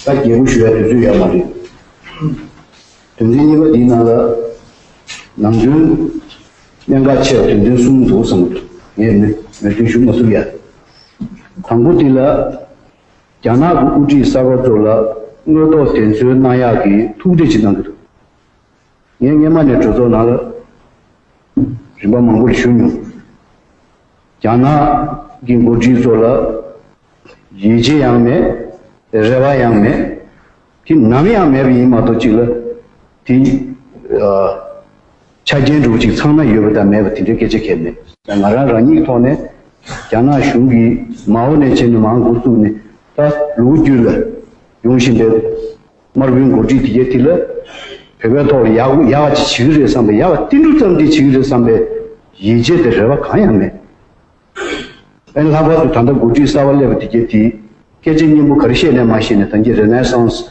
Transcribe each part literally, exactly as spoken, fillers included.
ད་རྒྱས་པོ་ཞུ་ཡ་དུས་ཚོད་ཡོད་མ་རེད། དོན་ཚན་གཉིས་པ་འདིའི་ནང་ལ་ནང་དོན་གནད་འགག་ཆེ་བ་དོན་ཚན་གསུམ་འདུག་བསམ་གྱི་འདུག་ངས་མོས་མོས་མཐུན་ཞུ་མ་ཐུབ་ཡ། དང་པོ་འདི་ལ། རྒྱ་ནག་གི་དབུ་ཁྲིད་གསར་པ་ཚོ་ལ་དངོས་ཐོག་བདེན་འཚོལ་གནང་ཡག་གི་ཐུགས་འདྲི་ཅིག་གནང་གི་འདུག་ངས་སྔོན་མ་ནས་གྲོས་ཚོགས་ནང་ལ་རིམ་པ་མང་པོ་ཞུ་མྱོང་། རྒྱ་ནག་གི་འགོ་ཁྲིད་ཚོ་ལ་ཡིད་ཆེས་ཡང་མེད། རེ་བ་ཡང་མེད། དེ་ནམ་ཡང་མེད་པ་ཡིན་མ་གཏོགས་གཅིག་ལ་དེ་ཆ་རྐྱེན་འདྲ་བོ་ཅིག་ཚང་མ་ཡོད་པ་དང་མེད་པ་དེ་འདྲའི་སྐད་ཆ་གང་ཡང་མེད། ང་རང་རང་ཉིད་ཐོག་ནས་རྒྱ་ནག་གཞུང་གིས་མ་འོངས་ནས་བྱས་ནས་མར་འགོ་བཙུགས་ནས་ད་ལོ་རྒྱུས་ལ་ཡོང་བཞིན་པའི་དམར་པོའི་འགོ་ཁྲིད་དེ་གའི་དེ་ལ་བོད་པའི་ཐོག་ལ་ཡག་ཡག་ཅིག་བྱེད་ཀྱི་རེད་བསམ་པའི་ཡག་བསྟན་གྲུབ་ཙམ་ཅིག་བྱེད་ཀྱི་རེད་བསམ་པའི་ཡིད་ཆེས་དེ་རེ་བ་གང་ཡང་མེད། ཨ་ནི་ལྷག་པར་དུ་ད་ལྟ་འགོ་ཁྲིད་གསར་པ་སླེབས་པ་དེ་གའི་དེ་སྐད་ཆ་སྙན་པོ་ག་རེ་བཤད་ནས་མ་བཤད་ནས་ད་གིན་རེ་ནེ་སཱན་སི་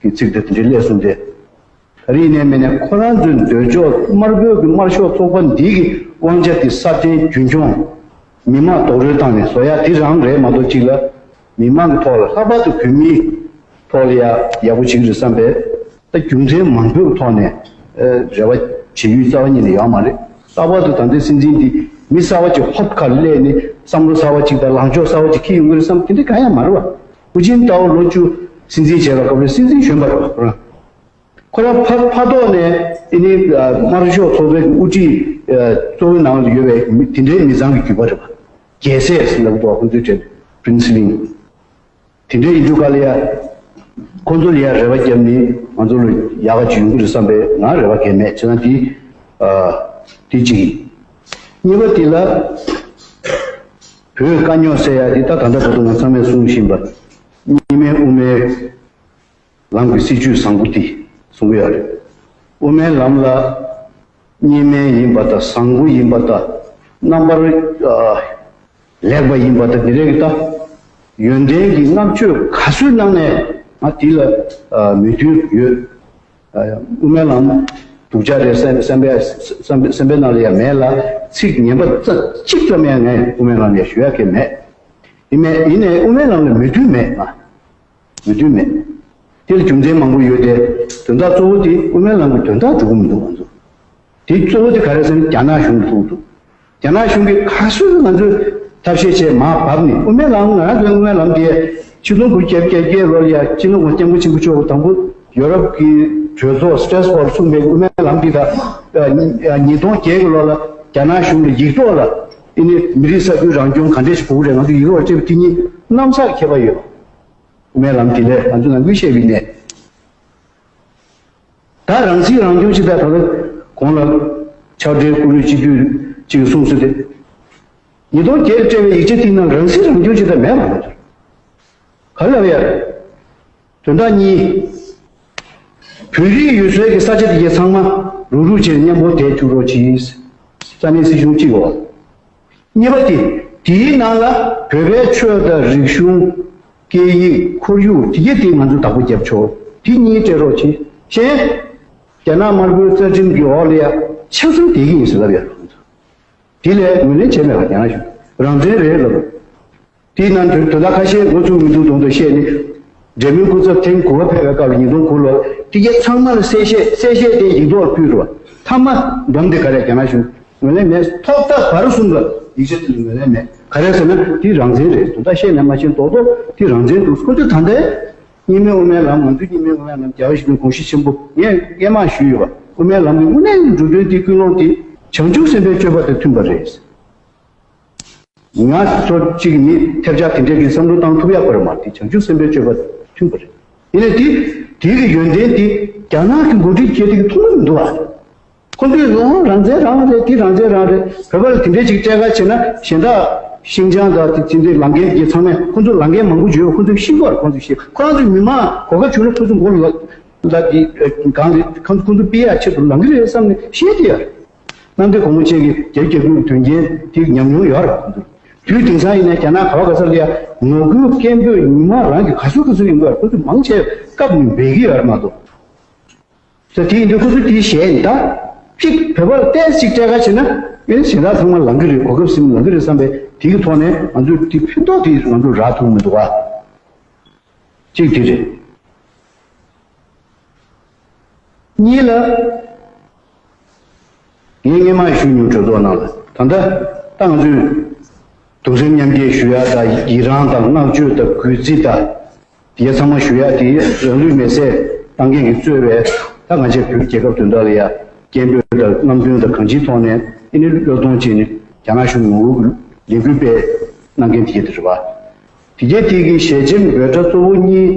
གི་ཚིག་དེ་དེ་འདྲའི་སླེབས་སོང་སྟེ། ག་རེ་ཡིན་ནའི་མིན་ནའི་ཁོ་རང་ཚོའི་འདོད་ཕྱོགས་དམར་པོའི་གི་དམར་ཤོག་ཚོགས་པ་འདི་གི་དབང་ཆ་དེ་སྲ་བརྟན་རྒྱུན་འཁྱོངས། མི་དམངས་རྡོག་རོལ་བཏང་ནས་བཟོ་ཡ་དེ་རང་རེད་མ་གཏོགས་གཅིག་ལ། མི་མང་གི་ཐོག་ལ་ལྷག་པར་དུ་བོད་མིའི་ཐོག་ལ་ཡ་ཡག་པོ་བྱེད་ཀྱི་རེད་བསམ་པའི་ད་རྒྱུ་མཚན་མང་པོའི་ཐོག་ནས་ཨ་རེ་བ་བྱེད་ཡུལ་རྩ་བ་ཉིད་ནས་ཡོད་མ་རེད། ལྷག་པར་དུ་ད་ལྟའི་སྲིད་འཛིན་འདི་མི་གསར་བ་ཅིག་ཧོབ་ཁ་ལ་སླེབས་ནས་བསམ་བློ་གསར་བ་ཅིག་དང་ལངས་ཕྱོགས་གསར་བ་ཅིག་འཁྱེར་ཡོང་གི་རེད་བསམ་དེ་འདྲ་གང་ཡང་མ་རེད་བ། ཧུའུ་ཅིན་ཏའོ་ལོ་བཅུ་སྲིད་འཛིན་བྱས་པ་སྐབས་རེ་སྲིད་འཛིན་གཞོན་པ་རེད་བ་ཁོ་རང་། ཁོ་རང་ཕ་ཕ་ཐོག་ནས་ཨ་ནི་ཨ་དམར་ཤོག་ཚོགས་པའི་དབུ་ཁྲིད་ཨ་གཙོ་བོའི་ནང་ལ་ཡོད་པའི་མི་དེ་འདྲའི་མི་ཚང་གི་རྒྱུད་པ་རེད་པ། རྒྱལ་སྲས་ཟེར་ལབ་འདུག་ཁོ་ཚོའི་གྲས་པྲིན་སི་ལིན། དེ་འདྲའི་ཡིན་དུས་ག་ལ་ཡ། ཁོ་ཚོ་ལ་ཡ་རེ་བ་བརྒྱབ་ནས་ང་ཚོ་ལ་ཡག་ག་ཅིག་ཡོང་གི་རེད་བསམ་པའི་ང་རེ་བ་གང་ཡང་མེད་བྱས་ན་དེ་ཨ་དེ་གཅིག་ཡིན། གཉིས་པ་དེ་ལ་བོད་དཀའ་རྙོག་སེལ་ཡ་དེ་ད་ད་ལྟ་བར་དུ་ང་ཚང་མས་གསུང་བཞིན་པ་གཉིས་སྨན་དབུ་མའི་ལམ་གྱི་སྲིད་བྱུས་བཟང་པོ་འདི་གསུང་གི་ཡོད་རེད། དབུ་མའི་ལམ་ལ་གཉིས་སྨན་ཡིན་པ་དང་བཟང་པོ་ཡིན་པ་དང་རྣམ་པར་ཨ་ལེགས་པ་ཡིན་པ་དང་འདི་རེད་ད། ཡོན་ཏན་གྱི་བསྔགས་བརྗོད་ག་ཚོད་གནང་ནས་ང་འདི་ལ་ཨ་མོས་མཐུན་ཡོད། ཨ་དབུ་མའི་ལམ་སྡུག་ཅག་རེད་བསམ་བསམ་པའི་བསམ་པའི་བསམ་པའི་ནང་ལ་ཡང་མེད་ལ་ཚིག་ངན་པ་རྩ་གཅིག་ཙམ་ཡང་ངས་དབུ་མའི་ལམ་ལ་ཞུ་ཡ་གི་མེད། ཡིན་མེད་ཡིན་ནའི་དབུ་མའི་ལམ་ལ་མོས་མཐུན་མེད་ང་། མོས་མཐུན་མེད། དེ་ལ་རྒྱུ་མཚན་མང་པོ་ཡོད་དེ། དོན་དག་གཙོ་བོ་དེ་དབུ་མའི་ལམ་གྱི་དོན་དག་འགྲོ་གི་མི་འདུག་ང་ཚོ། དེ་གཙོ་བོ་དེ་ག་རེ་ཟེར་ན་རྒྱ་ནག་གཞུང་གིས་ཐུག་འདུག་རྒྱ་ནག་གཞུང་གིས་ག་ཚོད་ང་ཚོས་ཐབས་ཤེས་བྱས་མར་བབས་ནས་དབུ་མའི་ལམ་ང་རང་ཚོའི་དབུ་མའི་ལམ་དེ་ཆིག་སྟོང་དགུ་བརྒྱ་བརྒྱད་ཅུ་གྱ་བརྒྱད་ལོ་ལ་ཡ་སྤྱི་ནོར་༸གོང་ས་༸སྐྱབས་མགོན་ཆེན་པོ་མཆོག་གིས་དང་པོ་ཡོ་རོབ་ཀྱི་གྲོས་ཚོགས་སི་ཊེ་རེ་སི་བྷོག་ལ་གསུངས་པའི་དབུ་མའི་ལམ་དེ་དང་ཉིས་སྟོང་བརྒྱད་ཀྱི་ལོ་ལ་རྒྱ་ནག་གཞུང་ལ་ཡིག་ཐོག་ལ་ཨ་ནི་མི་རིགས་ས་ཁུལ་རང་སྐྱོང་ག་འདྲས་ཞིག་དགོས་ཀྱི་རེད་ང་ཚོ་ཡིག་ཐོག་ལ་སྤྲད་པ་དེ་གཉིས་གནམ་ས་ཁྱད་པར་ཡོད། དབུ་མའི་ལམ་དེ་ལས་ང་ཚོས་ནང་ཁུལ་བཤད་པ་ཡིན་ནའི། ད་རང་སྲིད་རང་སྐྱོང་ཅིག་ད་ད་ལྟ་གོང་ལ་ཕྱག་སྦྲེལ་བཀུར་འོས་སྤྱི་འཐུས་ཅིག་གསུངས་ཚུལ་དེ། ཉིས་སྟོང་བརྒྱད་ལ་སྤྲད་པའི་ཡིག་ཆ་དེའི་ནང་རང་སྲིད་རང་སྐྱོང་ཅིག་ད་མེད་པ་མ་གཏོགས། ག་རེ་ལབ་ཡ། དོན་དག་གཉིས། བོད་རིགས་ཡུལ་སྲོལ་གྱི་ས་ཆ་དེ་གའི་ཚང་མ་རུག་རུག་བྱས་ནས་མཉམ་པོ་བསྡད་བཅུག་རོགས་གྱིས། ས་གནས་སྲིད་གཞུང་གཅིག་འོག་གཉིས་པ་དེ། དེའི་ནང་ལ་བོད་པའི་ཆོས་དང་རིག་གཞུང་། སྐད་ཡིག་ཁོར་ཡུག་དེ་གས་དེ་ང་ཚོས་བདག་པོ་རྒྱབ་ཆོག་དེ་གཉིས་སྤྲད་རོགས་གྱིས། གཞན། རྒྱ་ནག་དམར་པོའི་རྩ་ཁྲིམས་ཀྱི་འོག་ལ་ཡ་ཆ་ཚང་བསྡད་ཀྱི་ཡིན་ཟེར་ལབ་ཡ། དེ་ལས་ངོས་ལེན་བྱས་མེད་པ་རྒྱ་ནག་གཞུང་རང་བཙན་རེད་ལབ། དེའི་ནང་དོན་དོན་དག་ཁ་ཤས་ངོ་ཚ་མི་འདུག་མདོག་མདོག་བཤད་ནས། འབྲེལ་མོལ་སྐུ་ཚབ་ཐེངས་དགུ་པ་ཕེབས་པའི་སྐབས་ལ་ཉིས་སྟོང་དགུ་ལོར་དེ་གས་ཚང་མ་ལ་གསལ་བཤད་གསལ་བཤད་དེ་ཡིག་ཐོག་ལ་ཕུལ་རོགས། མཐའ་མ་སྡོམ་དེ་ག་རེ་རྒྱ་ནག་གཞུང་ངོས་ལེན་མེད། ཐོག་མཐའ་བར་གསུམ་ལ་ཡིག་ཆ་དེ་ལ་ངོས་ལེན་མེད། ག་རེ་ཟེར་ན་དེ་རང་བཙན་རེད། དོན་དག་བཤད་ནས་མ་བཤད་མདོག་མདོག་དེ་རང་བཙན་འདུག་ཁོ་ཚོས་ད་ལྟའི་གཉིས་སྨན་དབུ་མའི་ལམ་ང་ཚོའི་གཉིས་སྨན་དབུ་མའི་ལམ་རྒྱལ་བ་ཡིད་བཞིན་ནོར་བུའི་དགོངས་གཞི་ཆེན་པོ་ངས་སྔས་མ་ཞུས་ཡོད་པ། དབུ་མའི་ལམ་གྱི་དངོས་གནས་འགྲོ་དོན་དེ་ཀུན་སློང་དེ་བྱང་ཆུབ་སེམས་དཔའི་སྤྱོད་པ་དང་མཐུན་པ་རེད། ང་ཚོ་གཅིག་ནི་ཐེབས་ཆག་དེ་འདྲའི་གི་བསམ་བློ་བཏང་ཐུབ་ཡག་པ་རེད་མ་རེད། དེ་བྱང་ཆུབ་སེམས་དཔའི་སྤྱོད་པ་མཐུན་པ་རེད། ཡིན་ནའི་དེ་དེ་གི་ཡོན་ཏན་དེ་རྒྱ་ནག་གི་འགོ་ཁྲིད་བྱས་དེ་གི་མཐོང་གི་མི་འདུག་ཨ། ཁོ་ཚོས་ཡང་རང་བཙན་རང་རེད། དེ་རང་བཙན་རང་རེད། བོད་པ་ལ་དེ་འདྲའི་ཅིག་སྤྲད་ཁ་བྱས་ན་གཞན་དག་ཤིང་ཅང་དང་དེ་དེ་འདྲའི་ལམ་འགན་གྱི་ཚང་མས་ཁོ་ཚོ་ལམ་འགན་མང་པོ་བརྗོད། ཁོ་ཚོས་ཤེས་ཀྱི་ཡོད་རེད། ཁོ་ཚོས་ཤེས། ཁོ་རང་ཚོའི་མི་མང་གོ་སྐབས་བྱུང་ན་ཁོ་ཚོ་མགོ་ལ་ལ་དེ་གང་རེད། ཁོ་ཚོ་ཁོ་ཚོ་སྤེལ་ཡག་ཆེད་དུ་ལམ་གི་རེད་བསམ་ནས་བཤད་ཀྱི་ཡོད་རེད། གནམ་བདེ་སྒོ་མོ་ཅན་གྱི་རྒྱ་རྒྱ་ཁུལ་དོན་རྐྱེན་དེ་ཉམས་མྱོང་ཡོད་རེད། དུས་དེང་སང་ཡིན་ན་རྒྱ་ནག་ག་བ་ག་ས་ལ་ཡ་ངོ་རྒོལ་སྐད་འབོད་ཉི་མ་རང་གི་ག་ཚོད་ག་ཚོད་ཡིན་དགོས། ཁོ་ཚོ་མང་ཆེ་སྐབས་ནས་འབད་ཀྱི་ཡོད་རེད་མ་གཏོགས། ད་དེ་ཡིན་དུས་ཁོ་ཚོ་དེའི་ཞལ་ད་གཅིག་བོད་པར་ཏོག་ཙམ་སྤྲད་ཁ་བྱས་ན་ཨེ་གཞན་དག་ཚང་མ་ལང་གི་རེད། གོ་སྐབས་ཟིན་ལང་གི་རེད་བསམ་པའི་དེ་གི་ཐོག་ནས་ང་ཚོས་དེ་ཕན་ཐོགས་དེ་ང་ཚོ་རག་ཐུབ་མི་འདུག་ཨ། གཅིག་དེ་རེད། གཉིས་ལ། ངས་སྔོན་མ་ཞུ་མྱོང་གྲོས་ཚོགས་ནང་ལ། ད་ལྟ་ད་ང་ཚོས་གདུང་སེམས་མཉམ་སྐྱེད་ཞུ་ཡ་དང་། ཡི་རང་དང་བསྔགས་བརྗོད་དང་གུས་བརྩི་དང་། དེ་ཚང་མ་ཞུ་ཡ་དེ་རང་ལུས་མེར་སྲེག་བཏང་མཁན་གྱིས་གཙོས་པའི། ད་ང་ཚོའི་བོད་རྒྱལ་ཁབ་དོན་དག་ལ་ཡ་སྐད་འབོད་དང་རྔམ་སྟོན་དང་གང་ཅིའི་ཐོག་ནས་ཨེ་ནི་བློས་གཏོང་བྱས་ནས་རྒྱ་ནག་གཞུང་ངོ་རྒོལ་ལས་འགུལ་སྤེལ་གནང་མཁན་དེ་ག་དེ་རེད་པ། དེ་གའི་དེ་གི་ཞལ་ཆེམས་འབོད་སྒྲ་གཙོ་བོ་གཉིས་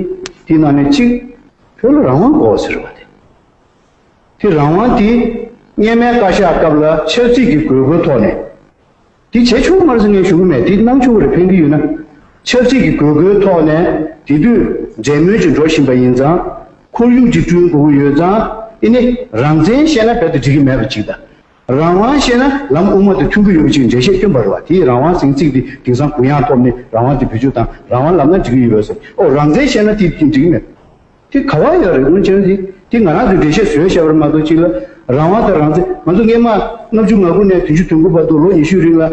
དེའི་ནང་ནས་གཅིག་བོད་ལ་རང་དབང་དགོས་ཟེར་བ་དེ། དེ་རང་དབང་དེ་སྔོན་མའི་བཀའ་ཤག་སྐབས་ལ་ཆབ་སྲིད་ཀྱི་དགོས་མཁོའི་ཐོག་ནས། དེ་བྱེད་ཆོག་མ་རེད་ཟེར་ངས་ཞུ་གི་མེད། དེ་གནང་ཆོག་གི་རེད། ཕན་གྱི་ཡོད་ན། ཆབ་སྲིད་ཀྱི་དགོས་མཁོའི་ཐོག་ནས་དེ་དུས་འབྲེལ་མོལ་ཅིག་འགྲོ་བཞིན་པ་ཡིན་ཙང་། ཁོར་ཡུག་ཅིག་བསྐྲུན་དགོས་ཀྱི་ཡོད་ཙང་། ཨེ་ནི་རང་བཙན་བཤད་ན་རྦད་དེ་འགྲིག་གི་མེད་པ་ཅིག་དང་། རང་དབང་བཤད་ན་ལམ་དབུ་མ་དང་མཐུན་གྱི་ཡོད་པ་ཅིག་འགྲེལ་བཤད་བསྐྱོན་པ་རེད་པ། དེ་ཡི་རང་དབང་ཟེར་ཚིག་དེ་དེང་སང་གུ་ཡངས་ཐོབ་ནས་རང་དབང་དེ་བེད་སྤྱོད་བཏང་། རང་དབང་ལབ་ན་འགྲིག་གི་ཡོད་པ་ཟེར། ཨོ་རང་བཙན་བཤད་ན་དེ་འགྲིག་གི་མེད། དེ་ག་བ་ཡོད་རེད། དངོས་བྱས་དེ་དེ་ང་རང་ཚོས་འགྲེལ་བཤད་བཟོས་བཞག་པ་རེད་མ་གཏོགས། གཅིག་ལ་རང་དབང་དང་རང་བཙན། ང་ཚོ་སྔོན་མ་ལྔ་བཅུ་ང་དགུ་ནས་བདུན་ཅུ་དོན་དགུ་བར་དུ་ལོ་ཉི་ཤུའི་རིང་ལ།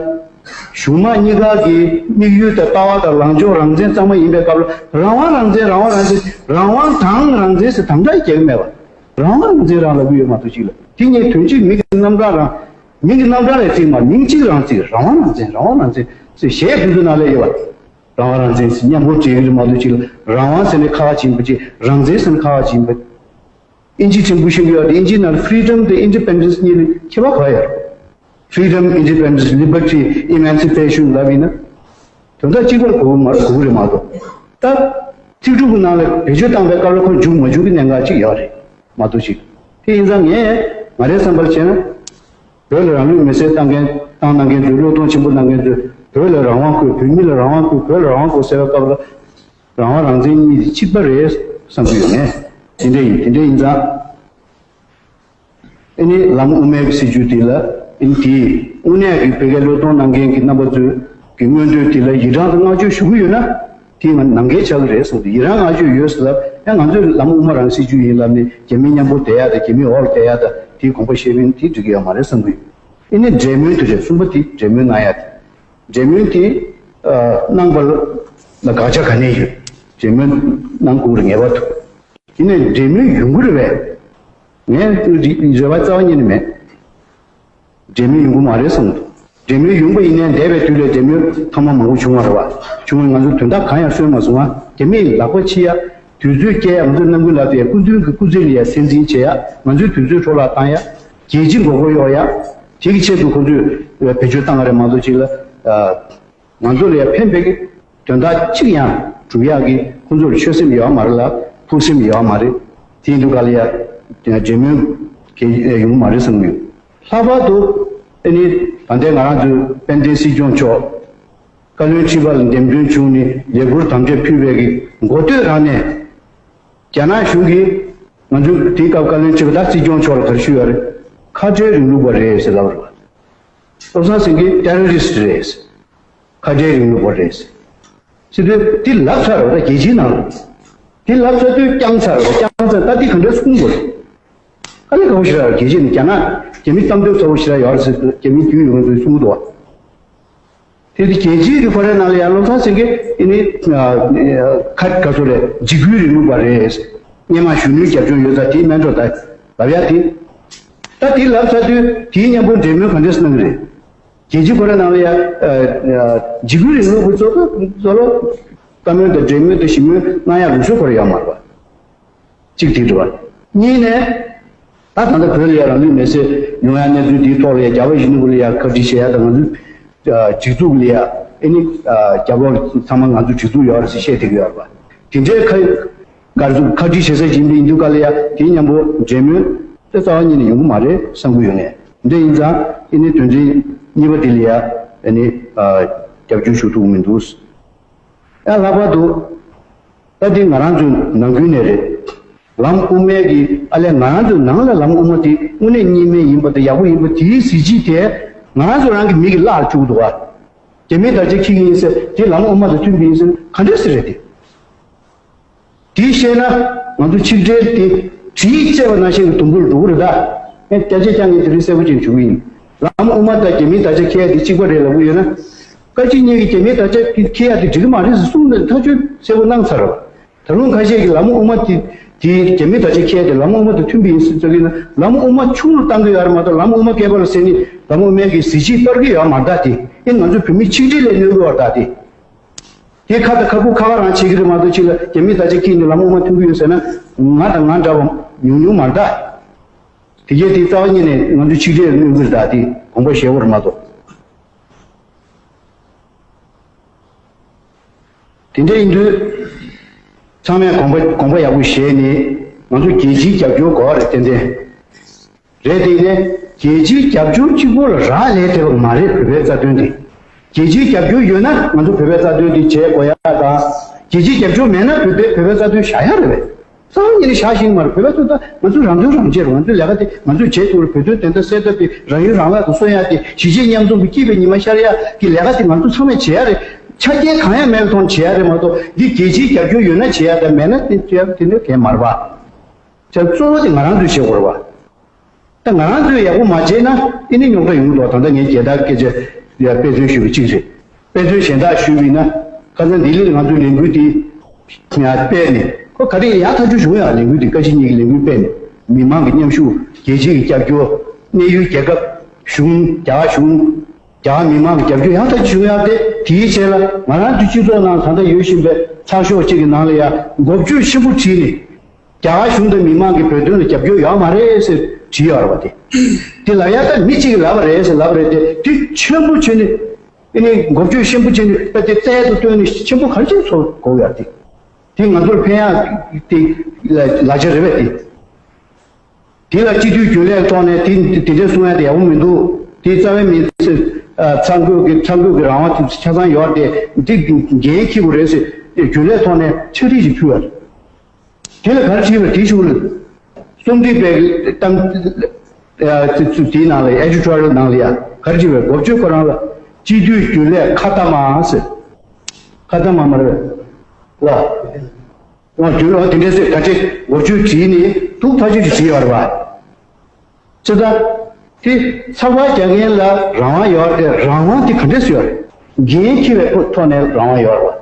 གཞུང་དམངས་གཉིས་ཀ་གི་དམིགས་ཡུལ་དང་ལྟ་བ་དང་ལངས་ཕྱོགས་རང་བཙན་གཙང་མ་ཡིན་པའི་སྐབས་ལ། རང་དབང་རང་བཙན། རང་དབང་རང་བཙན། རང་དབང་དང་རང་བཙན་ཟེར་དམ་བཅའ་རྒྱག་གི་མེད་པ། རང་དབང་རང་བཙན་རང་ལབ་ཀྱི་ཡོད་མ་གཏོགས། གཅིག་ལ་དེ་གཉིས་དོན་གཅིག་མིང་གི་རྣམ་གྲངས་རང་། མིང་གི་རྣམ་གྲངས་ལས་བརྩིས་མ། མིང་གཅིག་རང་བརྩིས། རང་དབང་རང་བཙན། རང་དབང་རང་བཙན་ཟེར་གཞས་དེ་ཚོ་ནང་ལ་ཡོད་པ། རང་དབང་རང་བཙན་ཟེར་མཉམ་པོ་བྲིས་ཀྱི་རེད་མ་གཏོགས། གཅིག་ལ་རང་དབང་ཟེར་ནས་ཁ་ཁ་ཕྱེ་ཡིན་པ་ཅིག་རང་བཙན་ཟེར་ནས་ཁ་ཁ་ཕྱེ་ཡིན་པ། ཨིན་ཇི་ཕྲན་བུ་ཤེས་ཀྱི་ཡོད་རེད། ཨིན་ཇི་ནང་ལ་ཕི་རི་ཌམ་དང་ཨིན་ཌི་པེན་ཌེན་སི་གཉིས་ལ་ཁྱད་པར་ག་རེ་ཡོད་རེད། ཕི་རི་ཌམ། ཨིན་ཌི་པེན་ཌེན་སི། ལི་བར་ཊི། ཨི་མན་སི་པེ་ཤན་ལབ་ཡིན་ན། དོན་དག་གཅིག་པ་ལ་གོ་གི་མ་རེད། གོ་གི་རེད་མ་གཏོགས། ད་ཚིག་གྲུབ་ཀྱི་ནང་ལ་བེད་སྤྱོད་བཏང་པའི་སྐབས་ལ་ཁོ་འཇུག་མ་འཇུག་གི་གནད་འགག་ཅིག་ཡོད་རེད་མ་གཏོགས། ཅིག་དེ་ཡིན་ཙང་ངས་ང་རའི་བསམ་པར་བྱས་ན། བོད་ལ་རང་ལུས་མེར་སྲེག་བཏང་མཁན། བཏང་གནང་མཁན་ཚོས། བློས་གཏོང་ཆེན་པོ་གནང་མཁན་ཚོས། བོད་ལ་རང་དབང་དགོས། བོད་མི་ལ་རང་དབང་དགོས། བོད་ལ་རང་དབང་དགོས་ཟེར་བའི་སྐབས་ལ། རང་དབང་རང་བཙན་གཉིས་དེ་གཅིག་པ་རེད་བསམ་གྱི་ཡོད་ངས། དེ་འདྲ་ཡིན། དེ་འདྲ་ཡིན་ཙང་། ཨེ་ནི་ལམ་དབུ་མའི་སྲིད་བྱུས་དེ་ལ། ཨེ་ནི་དེ་དངོས་གནས་ཀྱི་བོད་སྐད་བློས་གཏོང་གནང་མཁན་གྱི་རྣམ་པ་ཚོའི་གི་མངོན་འདོད་དེ་ལ་ཡི་རངས་དང་བསྔགས་བརྗོད་ཞུ་གི་ཡོད་ན། དེ་ང་ནམ་མཁའི་ཆག་གི་རེད་བསམ་གྱི། ཡི་རངས་བསྔགས་བརྗོད་ཡོད་ཟེར་ལབ་ཡ། ང་ཚོས་ལམ་དབུ་མ་རང་སྲིད་བྱུས་ཡིན་ལབ་ནས་རྒྱ་མིའི་མཉམ་པོ་བསྡད་ཡ་དང་། རྒྱ་མིའི་འོག་ལ་བསྡད་ཡ་དང་། དེའི་དགོངས་པ་བཞེས་པ་ཡིན་ན་དེ་འགྲིག་གི་ཡོད་མ་རེད་བསམ་གྱི་ཡོད། ཨེ་ནི་འབྲེལ་མོལ་དེ་རེད། གསུམ་པ་དེ་འབྲེལ་མོལ་གནང་ཡ་དེ། འབྲེལ་མོལ་དེ་ཨ་གནང་པ་ལ་དགག་བྱ་ག་ནས་ཡོད། འབྲེལ་མོལ་གནང་དགོས་རེད་ངེས་པར་དུ། ཡིན་ནའི་འབྲེལ་མོལ་ཡོང་གི་རེད་པས། ངས་རེ་བ་རྩ་བ་ཉིད་ནས་མེད། འབྲེལ་མོལ་ཡོང་གི་མ་རེད་བསམ་འདུག་འབྲེལ་མོལ་ཡོང་པ་ཡིན་ནའི་འདས་པའི་དུས་ལས་འབྲེལ་མོལ་ཐེངས་མ་མང་པོ་བྱུང་བ་རེད་པ། བྱུང་བས་ང་ཚོས་དོན་དག་གང་ཡང་གསོན་མ་སོང་ང་། རྒྱ་མིས་ལག་པ་ཕྱིས་ཡ། དུས་ཚོད་སྐྱེལ་ཡ། ང་ཚོས་རྣམ་ཀུན་ལབ་དེ་སྐུ་མདུན་གྱི་སྐུ་ཚེ་ལ་ཡ་སྲིད་འཛིན་བྱེད་ཡ། ང་ཚོའི་དུས་ཚོད་འཕྲོ་བརླག་བཏང་ཡ། རྒྱལ་སྤྱི་མགོ་སྐོར་གཡོག་ཡ། དེ་གི་ཆེད་དུ་ཁོ་ཚོས་བེད་སྤྱོད་བཏང་བ་རེད་མ་གཏོགས། གཅིག་ལ་ང་ཚོ་ལ་ཡ་ཕན་པའི་གི་དོན་དག་གཅིག་ཡང་སྒྲུབ་ཡག་གི་ཁོང་ཚོར་ཆོད་སེམས་ཡོད་མ་རེད་ལ། ཕུགས་སེམས་ཡོད་མ་རེད། དེ་ཡིན་དུས་ག་ལ་ཡ་འབྲེལ་མོལ་གལ་ཡོང་མ་རེད་བསམ་གྱི་ཡོད། ལྷག་པར་དུ་ཨ་ནི་ད་ལྟའི་ང་རང་ཚོའི་དཔལ་ལྡན་སྲིད་སྐྱོང་མཆོག་བཀའ་བློན་ཁྲི་པ་ལ་འདེམས་ཐོན་བྱུང་ནས་ལས་འཁུར་དམ་བཅའ་ཕུལ་བའི་གི་འགོ་སྟོད་རང་ནས། རྒྱ་ནག་གཞུང་གིས་ང་ཚོའི་དེའི་སྐབས་བཀའ་བློན་ཁྲི་པ་ད་སྲིད་སྐྱོང་མཆོག་ལ་ག་རེ་ཞུས་ཡོད་རེད། ཁ་བྲལ་རིང་ལུགས་པ་རེད་ཟེར་ལབ་རེད། བློ་བཟང་སེང་གེ་ཊེ་རོ་རི་སི་ཊི་རེད། ཁ་བྲལ་རིང་ལུགས་པ་རེད། ཟེར་དུས་དེ་ལབ་ཚར་བ་རེད། རྒྱལ་སྤྱིའི་ནང་ལ་དེ་ལབ་ཚར་དུས་བསྐྱངས་ཚར་བ། བསྐྱངས་ཚར། ད་དེ་ག་འདྲ་གསུང་དགོས་རེད། དཀའ་ལས་ཁག་པོ་ཞེ་དྲག་རེད། རྒྱལ་སྤྱིའི་ནང་རྒྱ་ནག་རྒྱ་མི་གཏམ་འདོད་ཚ་པོ་ཞེ་དྲག་ཡོད་རེད་ཟེར་དུས། རྒྱ་མི་རྒྱུས་ཡོད་མཁན་ཚོས་གསུང་གི་འདུག་བ། དེ་དུས་རྒྱལ་སྤྱིའི་རིག་པ་རའི་ནང་ལ་ཡང་བློ་བཟང་སེང་གེ་ཨེ་ནི་ཁ་ག་ཚོད་རེད། འཇིགས་སྐུལ་རིང་ལུགས་པ་རེད། སྔོན་མ་གཞོན་ནུའི་རྒྱབ་ལྗོངས་ཡོད་ཙང་དེའི་སྨན་གྲོགས་ད་ལབ་ཡ་དེ། ད་དེ་ལབ་ཚར་དུས་དེའི་མཉམ་པོ་འབྲེལ་མོལ་ག་འདྲས་གནང་གི་རེད། རྒྱལ་སྤྱིའི་ཁོ་རའི་ནང་ལ་ཡ་འཇིགས་སྐུལ་རིང་ལུགས་པ་ཚོ་ཚོ་ལ་བཀའ་མོལ་དང་འབྲེལ་མོལ་དང་ཞི་མོལ་གནང་ཡ་ལུགས་སྲོལ་ཁོ་ར་ཡོད་མ་རེད་པ། གཅིག་དེ་རེད་པ། གཉིས་ནས། ད་ད་ལྟ་བོད་ལ་ཡ་རང་ལུས་མེར་སྲེག་ཡོང་ཡ་གནས་ཚུལ་འདིའི་ཐོག་ལ་ཡ་རྒྱ་བོད་གཞིས་ནུས་པ་ལ་ཡ་བཀའ་འདྲི་བྱེད་ཡ་དང་། ང་ཚོའི་སྒྲིག་འཛུགས་ལ་ཡ་ཨེ་ནི་རྒྱབ་ལོགས་ཚང་མ་ང་ཚོའི་སྒྲིག་འཛུགས་ཡོད་རེད་ཟེར་བཤད་བསྡད་ཀྱི་ཡོད་རེད་པ། དེ་འདྲའི་ཁ་ག་རེ་ཟེར། བཀའ་འདྲི་བྱེད་ས་ཅིག་ཡིན་དུས་ག་ལ་ཡ་དེའི་མཉམ་པོ་འབྲེལ་མོལ་དེ་རྩ་བ་ཉིད་ནས་ཡོང་གི་མ་རེད་བསམ་གྱི་ཡོད་ངས། འདི་ཡིན་ཙང་ཨེ་ནི་དོན་ཚན་གཉིས་པ་དེ་ལ་ཡ་ཨེ་ནི་རྒྱབ་སྐྱོར་ཞུ་ཐུབ་ཀྱི་མི་འདུག་ཡང་ལྷག་པར་དུ། ད་འདི་ང་རང་ཚོའི་ནང་ཁུལ་ནས་རེད། ལམ་དབུ་མའི་གི་ཨ་ལས་ང་རང་ཚོའི་ནང་ལ་ལམ་དབུ་མ་དེ་དངོས་གནས་རྙིང་མ་ཡིན་པ་དང་ཡག་པོ་ཡིན་པ་དེའི་གཟི་བརྗིད་དེ་ང་རང་ཚོ་རང་གི་མིག་གིས་བརླག་བཅུག་འདུག་ག་རྒྱ་མིས་དར་ཆ་འཁྱེར་གྱི་ཡིན་ཟེར། དེ་ལམ་དབུ་མ་དང་མཐུན་པ་ཡིན་ཟེར་ག་འདྲ་ཟེར་རེད་དེ། དེ་བཤད་ན་ང་ཚོ་ཆིག་སྒྲིལ་དེ་གྲི་ཡིས་བཅད་པ་ནང་བཞིན་གྱི་དུམ་བུར་འགྲོ་གི་རེད་ད། ངས་སྐད་ཆ་རྐྱང་ངས་དེ་རིང་གསལ་པོ་ཅིག་ཞུ་གི་ཡིན། ལམ་དབུ་མ་དང་རྒྱ་མིའི་དར་ཆ་འཁྱེར་ཡ་དེ་གཅིག་པ་རེད་ལབ་གི་ཡོད་ན། བཀའ་སྤྱི་གཉིས་ཀྱིས་རྒྱ་མིའི་དར་ཆ་འཁྱེར་ཡ་དེ་འགྲིག་གི་མ་རེད་ཟེར་གསུངས་ནས་ཐག་གཅོད་གསལ་པོ་གནང་ཚར་བ། ད་རུང་ཁ་ཤས་ཀྱིས་ལམ་དབུ་མ་དེ་དེ་རྒྱ་མི་དང་ཅིག་ཁྱེར་ཏེ་ལམ་དབུ་མ་དང་མཐུན་པ་ཡིན་ཟེར་ཚོད་ཀྱིས་ན། ལམ་དབུ་མ་ཆུང་རུ་བཏང་གི་ཡོད་རེད་མ་གཏོགས། ལམ་དབུ་མ་སྐྱེས་པ་ལ་ཟེར་ནི་ལམ་དབུ་མའི་གི་གཟི་བརྗིད་གཏོར་གྱི་ཡོད་མ་རེད་ད། དེ་ཨེ་ང་ཚོ་བོད་མི་ཆིག་སྒྲིལ་ལ་གནོད་གི་ཡོད་རེད་ད། དེ་དེ་ཁ་དང་ཁ་སྤུ་ཁ་བ་རང་བྱེད་ཀྱི་རེད་མ་གཏོགས། ཅིག་ལ་རྒྱ་མི་དང་ཅིག་ཁྱེར་ནས་ལམ་དབུ་མ་མཐུན་གྱི་ཡོད་ཟེར་ན། ང་དང་ང་འདྲ་བ་ཉུང་ཉུང་མ་རེད་ད། དེ་རྗེས་དེ་རྩ་བ་ཉིད་ནས་ང་ཚོ་ཆིག་སྒྲིལ་གནོད་ཀྱི་རེད་ད། དེ་དགོངས་པ་བཞེས་དགོས་རེད་མ་གཏོགས། དེ་འདྲ་ཡིན་དུས། ཚང་མས་དགོངས་པ་དགོངས་པ་ཡག་པོ་བཞེས་ནས། ང་ཚོ་རྒྱལ་སྤྱིའི་རྒྱབ་སྐྱོར་དགོས་པ་རེད། ཏན་ཏན་རེད། དེ་ནས་རྒྱལ་སྤྱིའི་རྒྱབ་སྐྱོར་གཅིག་པོ་ལ་རག་ལས་བསྡད་པ་མ་རེད། བོད་པའི་རྩ་དོན་དེ། རྒྱལ་སྤྱིའི་རྒྱབ་སྐྱོར་ཡོད་ན་ང་ཚོ་བོད་པའི་རྩ་དོན་དེ་བྱེད་དགོས་ཡ་དང་། རྒྱལ་སྤྱིའི་རྒྱབ་སྐྱོར་མེད་ན་བོད་པའི་བོད་པའི་རྩ་དོན་བཞག་ཡ་རེད་པས། རྩ་བ་ཉིད་ནས་བཞག་ཤེས་ཀྱི་མ་རེད། བོད་པ་ཚོ་ད་ང་ཚོ་རང་དོན་རང་གཅེས་རེད། ང་ཚོའི་ལས་ཀ་དེ་ང་ཚོས་བྱེད་ཐུབ་རེད། བོད་དོན་བདེན་མཐའ་གསལ་ཐབས་དེ། རང་ཡུལ་རང་བདག་ཏུ་སོན་ཡག་དེ། གཞིས་བྱེས་མཉམ་འཛོམས་ཀྱི་སྐྱིད་པའི་ཉི་མ་ཤར་ཡག་གི་ལས་ཀ་དེ་ང་ཚོ་ཚང་མས་བྱེད་ཡག་རེད། ཆ་རྐྱེན་གང་ཡང་མེད་པའི་ཐོག་ནས་བྱེད་ཡག་རེད་མ་གཏོགས། འདི་རྒྱལ་སྤྱིའི་རྒྱབ་སྐྱོར་ཡོད་ན་བྱེད་ཡག་དང་། མེད་ན་དེ་བྱེད་ཡག་དེ་འདྲ་གང་ཡང་མ་རེད་པ། བྱས་ཙང་གཙོ་བོ་དེ་ང་རང་ཚོས་བྱེད་དགོས་རེད་པ། ད་ང་རང་ཚོས་ཡག་པོ་མ་བྱས་ན་ཨེ་ནི་རྙོག་དྲ་ཡོང་གི་འདུག་ད་ལྟ་ངས་རྒྱལ་དར་སྐད་ཆ་ཡ་དཔེ་མཚོན་ཞུས་པ་གཅིག་རེད། དཔེ་མཚོན་གཞན་དག་ཞུས་པ་ཡིན་ན། ཁ་སང་ལྡི་ལིར་ང་ཚོའི་ལས་འགུལ་དེ་ཡང་སྤེལ་ནས། ཁོ་ག་རེ་ཡག་ཐག་ཆོད་བྱུང་ཡ། ལས་འགུལ་དེ་བཀའ་སྤྱི་གཉིས་ཀྱི་ལས་འགུལ་སྤེལ་ནས། མི་མང་གི་མཉམ་ཞུགས། རྒྱལ་སྤྱི་གི་རྒྱབ་སྐྱོར། གནས་ཡུལ་རྒྱལ་ཁབ་གཞུང་། རྒྱ་གར་གཞུང་། རྒྱ་གར་མི་མང་གི་རྒྱབ་སྐྱོར་ཡག་ཐག་ཆོད་བྱུང་ཡ་དེ། དེའི་རྗེས་ལ་ང་རང་ཚོའི་སྤྱི་ཚོགས་ནང་ད་ལྟ་ཡོད་བཞིན་པའི་ཚགས་ཤོག་གཅིག་གི་ནང་ལ་ཡ་འགོ་བརྗོད་ཆེན་པོ་བྲིས་ནས། རྒྱ་གར་གཞུང་དང་མི་མང་གིས་བོད་དོན་ལ་རྒྱབ་སྐྱོར་ཡོད་མ་རེད་ཟེར་བྲིས་ཡོད་རེད་པ། དེ་དེ་ལབ་ཡ་ད་མི་གཅིག་གིས་ལབ་པ་རེད་ཟེར་ལབ་པ་རེད་དེ། དེ་ཆེན་པོ་བྱས་ནས། ཨེ་ནི་འགོ་བརྗོད་ཆེན་པོ་བྱས་ནས། ད་དེ་རྩལ་དུ་བཏོན་ནས་ཆེན་པོ་ག་རེ་བྱས་ཚོར་གོ་ཡ་དེ། དེ་ང་ཚོར་ཕན་ཡག་དེ་ལ་ལ་ཆ་རེད་པས་དེ། དེ་ལ་སྤྱི་འཐུས་རྒྱུན་ལས་ཐོག་ནས་དེ་དེ་འདྲ་གསུང་ཡ་དེ་ཡག་པོ་མི་འདུག་དེ་རྩ་བའི་མི་ཚེ་ཨ་ཚང་དགོས་ཀྱི་ཚང་དགོས་ཀྱི་རང་དབང་དེ་ཆ་ཚང་ཡོད་དེ། འདི་འགན་འཁྱེར་དགོས་རེད་ཟེར། རྒྱུན་ལས་ཐོག་ནས་ཕྱག་བྲིས་ཤིག་ཕུལ་བ་རེད། དེ་ལ་ག་རེ་བྲིས་པ་རེད། དེ་ཞུ་གི་རེད། རྩོམ་སྒྲིག་པའི་གཏམ་ཨ་དེ་དེའི་ནང་ལ། ཨེ་ཌི་ཊོ་རི་ཡལ་ནང་ལ་ཡ་ག་རེ་བྲིས་པ་རེད། འགོ་བརྗོད་ཁོ་རང་ལ། སྤྱི་འཐུས་རྒྱུན་ལས་ཁ་ཏ་མ་ཟེར། ཁ་ཏ་མ་མ་རེད་པས་ལ། ཨོ་རྒྱུན་ལས་དེ་འདྲ་ཟེར། ད་ཅི་འགོ་བརྗོད་བྲིས་ནས་ཐུགས་ཐག་ཆོད་ཅིག་བྲིས་ཡོད་རེད་པ། ཅི་ལྟར། དེ་ཚགས་པར་རྒྱག་མཁན་ལ་རང་དབང་ཡོད་རེད། རང་དབང་དེ་ག་འདྲས་སུ་ཡོད་རེད། འགན་འཁྱེར་བའི་ཐོག་ནས་རང་དབང་ཡོད་རེད་པ།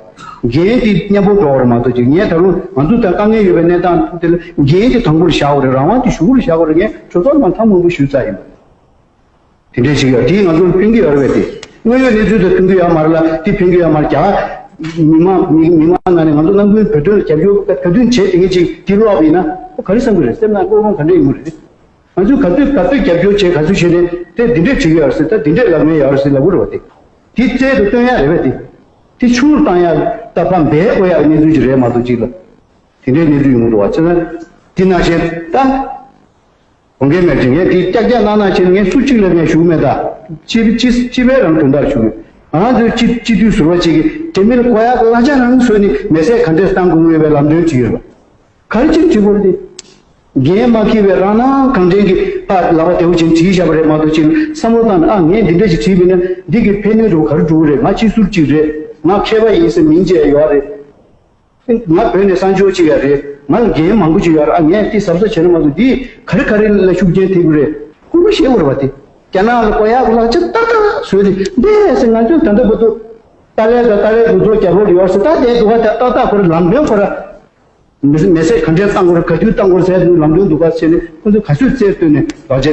འགན་དེ་མཉམ་པོ་འགྲོ་བ་རེད་མ་གཏོགས་ཅིག་ངས་ད་རུང་ང་ཚོ་ད་དཀའ་ངལ་ཡོད་པའི་གནས་སྟངས་དེ་ལ་འགན་དེ་དང་པོར་བཞག་དགོས་རེད། རང་དབང་དེ་གཞུག་གུར་བཞག་དགོས་རེད། ངས་གྲོས་ཚོགས་ནང་ཐེངས་མང་པོ་ཞུས་ཚར་ཡིན་པ། དེ་འདྲས་ཞིག་ཡོད། དེས་ང་ཚོར་ཕན་གྱི་ཡོད་རེད་པས་དེ། དངོས་ཡོད་གནས་ཚུལ་དང་མཐུན་གྱི་ཡོད་མ་རེད་ལ། དེ་ཕན་གྱི་ཡོད་མ་རེད། རྒྱ་གར་མི་མང་མི་མི་མང་ནང་ནས་ང་ཚོ་ནང་ཁུལ་བོད་དོན་ལ་རྒྱབ་སྐྱོར་ག་དུས་བྱས་དེ་ངས་ཅིག་དེ་ཀློག་པ་ཡིན་ན། ཁོ་ག་རེ་བསམ་གྱི་རེད། སེམས་ནང་ཀློག་ཁོང་ག་འདྲས་ཡོང་གི་རེད། ང་ཚོས་ག་ཚོད་ག་ཚོད་རྒྱབ་སྐྱོར་བྱས། ག་ཚོད་བྱས་ནས་དེ་འདི་འདྲས་བྱེད་ཀྱི་ཡོད་རེད་ཟེར། ད་འདི་འདྲས་ལབ་མཁན་ཡོད་རེད་ཟེར་ལབ་དགོས་རེད་པ་དེ། དེ་རྩལ་དུ་སྟོན་ཡ་རེད་པས་དེ། དེ་ཆུང་རུ་བཏང་ཡ་ད་ཕར་འབད་དགོས་ཡ་གནས་ཚུལ་ཅིག་རེད་མ་གཏོགས་ཅིག་ལ། དེ་འདྲའི་གནས་ཚུལ་ཡོང་གི་འདུག་བ། བྱས་ན་དེ་ནང་བཞིན་ད། དགོངས་འགལ་མེད་ཅིང་། ངས་དེ་ཀྱག་ཀྱག་གནང་གནང་བྱས་ནས་ངས་སུ་གཅིག་ལ་ངས་ཞུ་གི་མེད་ད། སྤྱི་སྤྱི་སྤྱི་པའི་རང་དོན་དག་ཞུ་གི། ང་རང་ཚོའི་སྤྱི་སྤྱི་འཐུས་ཟུར་པ་གཅིག་གིས་དེ་མིན་གོ་ཡག་གི་གླ་ཆ་རང་བཟོས་ནས་མེ་སྲེག་ག་འདྲས་བཏང་དགོས་ངེས་པའི་ལམ་སྟོན་བྱེད་ཀྱི་ཡོད་པ། ག་རེ་ཅིག་བྱེད་དགོས་རེད་དེ། འགན་མ་འཁྱེར་བའི་རང་སྣང་གང་དྲན་གྱིས་ཕར་ལག་པ་བདེ་པོ་བྱས་ནས་བྲིས་བཞག་པ་རེད་མ་གཏོགས། ཅིག་བསམ་བློ་བཏང་ནས། ཨ་ངས་འདི་འདྲ་ཞིག་བྲིས་པ་ཡིན་ན་འདི་གི་ཕན་གནོད་འདྲ་བོ་ག་རེ་འགྲོ་གི་རེད། ང་སྤྱི་ཟུར་གཅིག་རེད། ང་མཁས་པ་ཡིན་ཟེར་མིང་བརྗོད་ཡོད་རེད། ང་བོད་ནས་གསར་འབྱོར་ཅིག་ཡང་རེད། ང་ལ་འགན་མང་པོ་ཅིག་ཡོད་རེད། ཨ་ངས་འདི་གཟབ་གཟབ་བྱས་ན་མ་གཏོགས་འདིས་ག་རེ་ག་རེ་ལ་ཤུགས་རྐྱེན་ཐེབས་ཀྱི་རེད། ཁོ་མི་ཤེས་དགོས་རེད་པ་དེ། རྒྱ་ནག་ལ་གོ་ཡག་གི་གླ་ཆ་ཏག་ཏག་བཟོས་ཏེ་འདི་ཟེར། ང་ཚོས་ད་ལྟ་བར་དུ་ཏཱ་ལའི་དང་ཏཱ་ལའི་གྲོས་ཚོགས་རྒྱབ་ལོགས་ལ་ཡོད་ཟེར། ད་དེ་འདུག་ག་ཏག་ཏག་ཁོ་ར་ལམ་སྟོན་ཁོ་ར། མི་མེ་སྲེག་ག་འདྲས་བཏང་དགོས་རེད། ག་དུས་བཏང་དགོས་རེད་ཟེར་དུས་ལམ་སྟོན་འདུག་ག་ཟེར་ནས་ཁོ་ཚོས་ག་ཚོད་རྩལ་བཏོན་ནས་ལག་ཆ་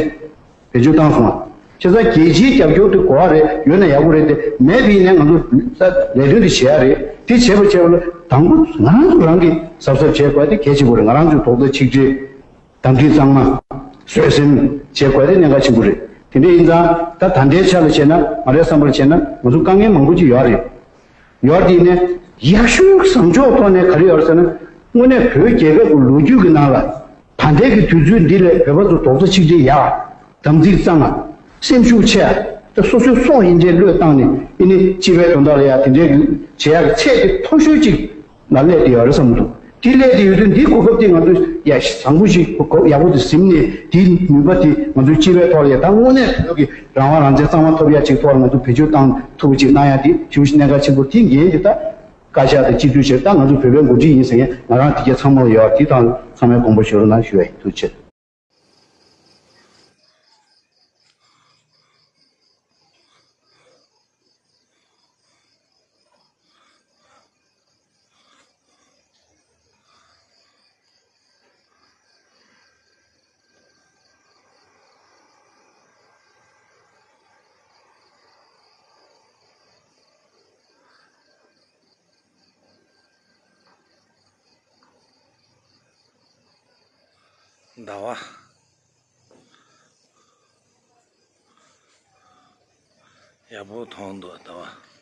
བེད་སྤྱོད་བཏང་སོང་བ། བྱས་ཙང་རྒྱལ་སྤྱིའི་རྒྱབ་སྐྱོར་དེ་གོ་བ་རེད། ཡོད་ན་ཡག་པོ་རེད་དེ། མེད་པ་ཡིན་ན་ང་ཚོ་ད་ལས་དོན་དེ་བྱེད་ཡ་རེད། དེ་བྱེད་པ་བྱེད་པ་ལ་དང་པོ་ང་རང་ཚོ་རང་གིས་གཟབ་གཟབ་བྱེད་དགོས་དེ་གལ་ཆེན་པོ་རེད། ང་རང་ཚོའི་རྡོག་རྩ་ཆིག་སྒྲིལ། དམ་ཚིག་གཙང་མ། བཟོད་བསྲན་བྱེད་དགོས་དེ་གནད་འགག་ཆེན་པོ་རེད། དེ་འདྲ་ཡིན་ཙང་ད་ད་ལྟའི་ཆ་ལ་བྱས་ན། ང་རའི་བསམ་པར་བྱས་ན་ང་ཚོ་དཀའ་ངལ་མང་པོ་ཅིག་ཡོད་རེད། ཡོད་དེ་ནས་ཡག་ཤོས་བཟང་ཕྱོགས་ཐོག་ནས་ག་རེ་ཡོད་ཟེར་ན། དངོས་གནས་བོད་རྒྱལ་ཁབ་ཀྱི་ལོ་རྒྱུས་ཀྱི་ནང་ལ་ད་ལྟའི་གི་དུས་ཚོད་འདི་ལས་བོད་པ་ཚོ་རྡོག་རྩ་ཆིག་སྒྲིལ་ཡག་དམ་ཚིག་གཙང་མ། སེམས་ཤུགས་ཆེ་ཡ། ད་སོ་སོའི་སྲོག་ཡིན་ཆེད་བློས་བཏང་ནས་ཨེ་ནི་སྤྱི་པའི་དོན་དག་ལ་ཡ་དེ་འདྲའི་གི་བྱེད་ཡག་གི་ཚད་དེ་མཐོ་ཤོས་ཅིག་ལ་སླེབས་བསྡད་ཡོད་རེད་བསམ་གྱི་འདུག་དེ་སླེབས་བསྡད་ཡོད་དུས་འདིའི་གོ་སྐབས་དེ་ང་ཚོས་ཡ་བཟང་པོ་ཞིག་གོ་ཡག་པོ་དེ་ཟིན་ནས། དེའི་ནུས་པ་དེ་ང་ཚོའི་སྤྱི་པའི་ཐོག་ལ་ཡ། ད་དངོས་གནས་བོད་ཀྱི་རང་དབང་རང་བཙན་གཙང་མ་ཐོབ་ཡ་ཅིག་ཐོག་ལ་ང་ཚོ་བེད་སྤྱོད་བཏང་ཐུབ་པ་ཅིག་གནང་ཡ་དེ་ཞེ་པོ་ཅིག་གནད་འགག་ཆེན་པོ། དེའི་འགན་དེ་ད་བཀའ་ཤག་དང་སྤྱི་འཐུས་བྱས། ད་ང་ཚོ་བོད་པའི་འགོ་ཁྲིད་ཡིན་ཟེར་མཁན་ང་རང་དེ་གྱད་ཚང་མ་ལ་ཡོད། དེ་དང་ཚང་མས་དགོངས་པ་བཞེས་རོགས་གནང་ཞུ་ཡ་ཡིན། ཐུགས་རྗེ་ཆེ། ཟླ་བ། ཡག་པོ་མཐོང་འདུག་ཟླ་བ།